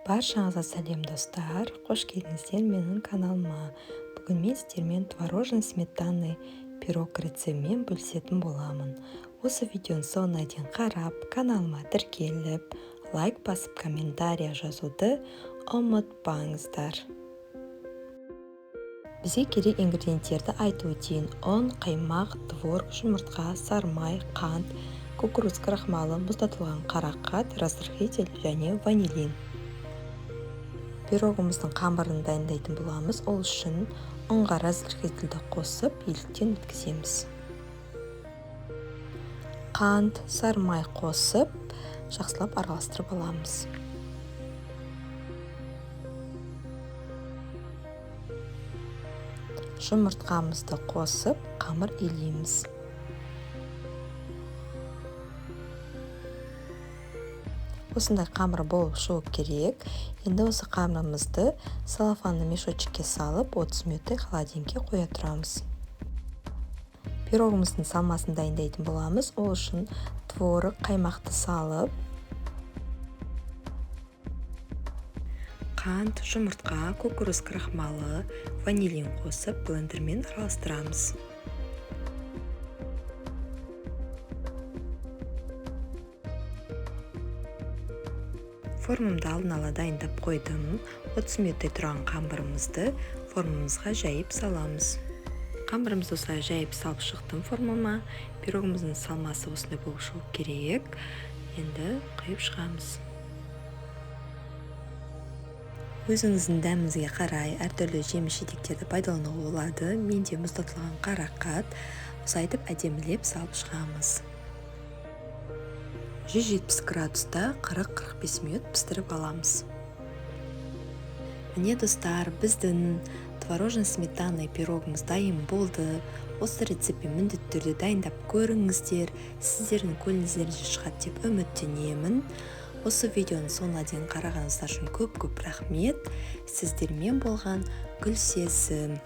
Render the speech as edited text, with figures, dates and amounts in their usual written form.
Баршаңызға сәлем, достар! Қош келдіңіздер менің каналыма. Бүгін мен сіздермен творожный сметанный пирог рецептімен бөлісетін боламын. Осы видеоның соңына дейін қарап, каналыма тіркеліп, лайк басып, комментария жазуды ұмытпаңыздар. Бізге керек ингредиенттерді айтып өтейін. Ұн, қаймақ, творог, жұмыртқа, сарымай, қант, кукуруз крахмалы, мұздатылған қарақат, разрыхлитель және ванилин. Пирогымыздың қамырын дайындайтын боламыз. Ол үшін ұнға разрыхлительді қосып, еліктен өткіземіз. Қант, сарымай қосып, жақсылап араластырып аламыз. Жұмыртқамызды қосып, қамыр илейміз. Осындай қамыр болып шығу керек. Енді осы қамырымызды целлофанный мешочекке салып, 30 минуттай холодильникке қоя тұрамыз. Пирогымыздың салмасын дайындайтын боламыз. Ол үшін творог, қаймақты салып, қант, жұмыртқа, кукуруз крахмалы, ванилин қосып, блендермен араластырамыз. Формамды алдын ала дайындап қойдым. 30 минуттай тұрған қамырымызды формамызға жайып саламыз. Қамырымызды осылай жайып салып шықтым формама. Пирогымыздың салмасы осындай болып шығу керек. Енді құйып шығамыз. Өзіңіздің дәміңізге қарай әртүрлі жеміс-жидектерді пайдалануға болады. Менде мұздатылған қарақат. Осылай етіп әдемілеп салып шығамыз. 170 градуста 40-45 минут пістіріп аламыз. Міне, достар, біздің творожный сметанный пирогымыз дайын болды. Осы рецептпен міндетті түрде дайындап көріңіздер. Сіздердің көңіліңізден шығады деп үміттенемін. Осы видеоның соңына дейін қарағаныңыздар үшін көп-көп рахмет. Сіздермен болған Гүлсезім.